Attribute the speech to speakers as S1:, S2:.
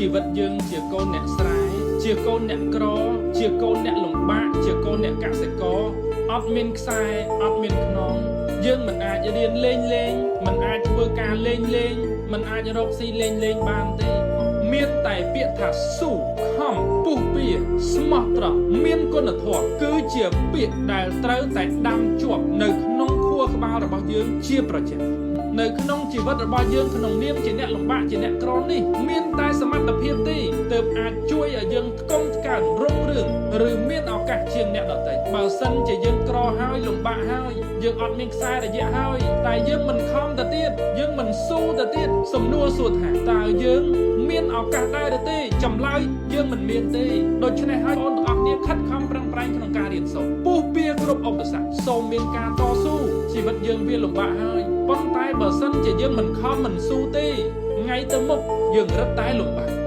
S1: ជីវិតយើងជាកូនអ្នកស្រែជាកូនអ្នកក្រ ជាកូនអ្នកលំបាកជាកូនអ្នកកសិករអត់មានខ្សែអត់មានខ្នងយើងមិនអាចរៀនលេងលេងមិនអាចធ្វើការលេងលេងមិនអាចរកស៊ីលេងលេងបានទេ មានតែពាក្យថាស៊ូខំពុះពៀស្មោះត្រង់មានគុណធម៌គឺជាពាក្យដែលត្រូវតែដាំជាប់នៅក្នុងខួរក្បាលរបស់យើងជាប្រចាំនៅក្នុងជីវិតរបស់យើងក្នុងនាមជាអ្នកលំបាកជាអ្នកក្រនេះមានតែសមត្ថភាពទេទើបអាចជួយឲ្យយើងថ្កុំថ្កើងរុងរឿងឬមានឱកាសជាងអ្នកដទៃបើសិនជាយើងក្រហើយលំបាកហើយយើងអត់មានខ្សែរយៈហើយតែយើងមិនខំទៅទៀតយើងមិនស៊ូទៅទៀតសំណួរសួរថាតើយើង មានឱកាសដែរឬទេចម្លើយយើងមិនមានទេដូច្នេះហើយបងប្អូនទាំងអស់គ្នាខិតខំប្រឹងប្រែងក្នុងការរៀនសូត្រពុះពៀគ្រប់ឧបសគ្គសូមមានការតស៊ូជីវិតយើងវាលំបាកហើយប៉ុន្តែបើសិនជាយើងមិនខំមិនស៊ូទេថ្ងៃទៅមុខយើងរឹតតែលំបាក។